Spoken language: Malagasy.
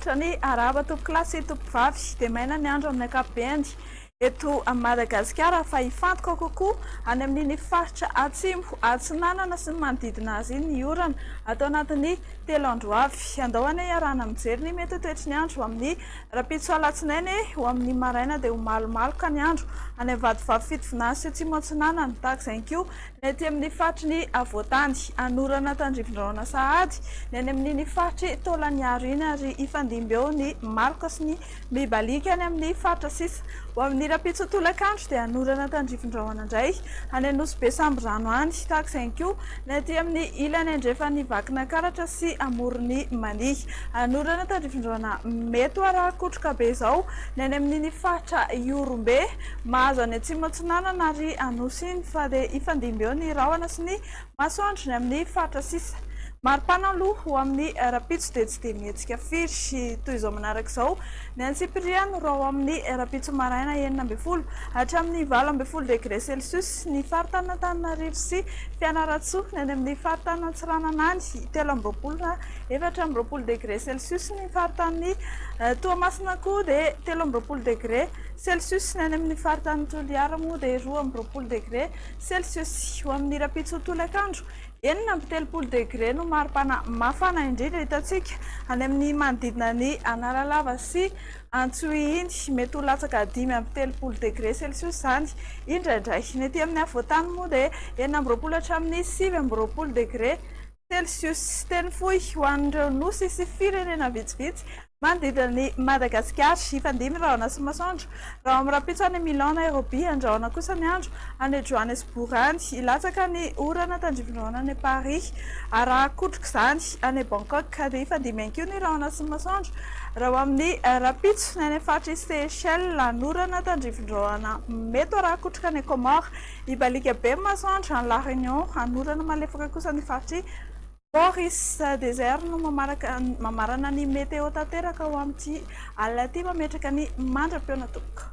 Manolotra ny arahaba tompokolahy sy tompokovavy dia maina ny andro amin'ny ankapobeny eto Madagasikara fa hifantoka kokoa any amin'iny faritra atsimo atsinanana sy ny manodidina azy iny ny orana ato anatin'ny 3 andro avy. Andao anie hiarahana mijery ny mety ho toetry ny andro amin'ny rahampitso alatsinainy ho amin'ny maraina dia ho malomaloka ny andro any Vatovavy Fitovinany sy Atsimo Atsinanana tahaka izay ihany koa ny aty amin'ny faritry ny afovoan-tany. Hanorana tandrivindrahona sahady ny any amin'iny faritr'i Taolagnaro iny ary hifandimby eo ny maloka sy ny mibaliaka any amin'ny faritra sisa. Ho amin'ny rahampitso tolakandro dia hanorana tandrivindrahona indray any Anosibe Sambirano any. Tahaka izay ihany koa ny aty amin'ny ilany andrefan'i Vakinankaratra sy Amoron'i Mania. Hanorana tandrifindrahona mety ho arahin-kotroka be izao ny any amin'iny faritra Ihorombe. Mahazo any atsimo atsinanana ary Anosy iny fa dia hifandimby eo ny rahona sy ny masoandro ny amin'ny faritra sisa. Maripana aloha ho amin'ny rahampitso dia tsy dia mihetsika firy. Toy izao manaraka izao ny antsipiriany raha ho amin'ny rahampitso maraina 16 hatramin'ny 18 degre celsius ny faritanin'Antananarivo sy Fianarantsoa, ny any amin'ny faritanin'Antsiranana any 23 na 24 degre celsius, ny faritanin'i Toamasina koa dia 23 degre Celsius, ny any amin'ny faritanin'i Toliara moa dia 22 degre Celsius. Ho amin'ny rahampitso tolakandro, 36 degre no maripana mafana indrindra hitantsika any amin'ny manodidina an'i Analalava sy Antsohihy iny. Mety ho latsaka 35 degre Celsius izany indraindray. Ny aty amin'ny afovoan-tany moa dia 26 hatramin'ny 29 degre Celsius. Teny fohy ho an'ireo nosy sy firenena vitsivitsy manodidina an'i Madagasikara. Hifandimby rahona sy masoandro raha amin'ny rahampitso any Milan, Nairobi. Andrahona kosa ny andro any Johannesburg any. Hilatsaka ny orana tandrifindrahona any Paris. Araha-kotroka izany any Bangkok. Dia hifandimby ihany koa ny rahona sy ny masoandro raha ho amin'ny rahampitso ny any amin'ny faritr'i Seychelles. Hanorana tandrifindrahona mety ho araha-kotroka any Comores. Hibaliaka be ny masoandro any La Réunion, hanorana malefaka kosa ny faritr'i Maurice. Désert no mamarana ny météo tanteraka ho amin'ity alina ity. Mametraka ny mandra-pihaona tompoko.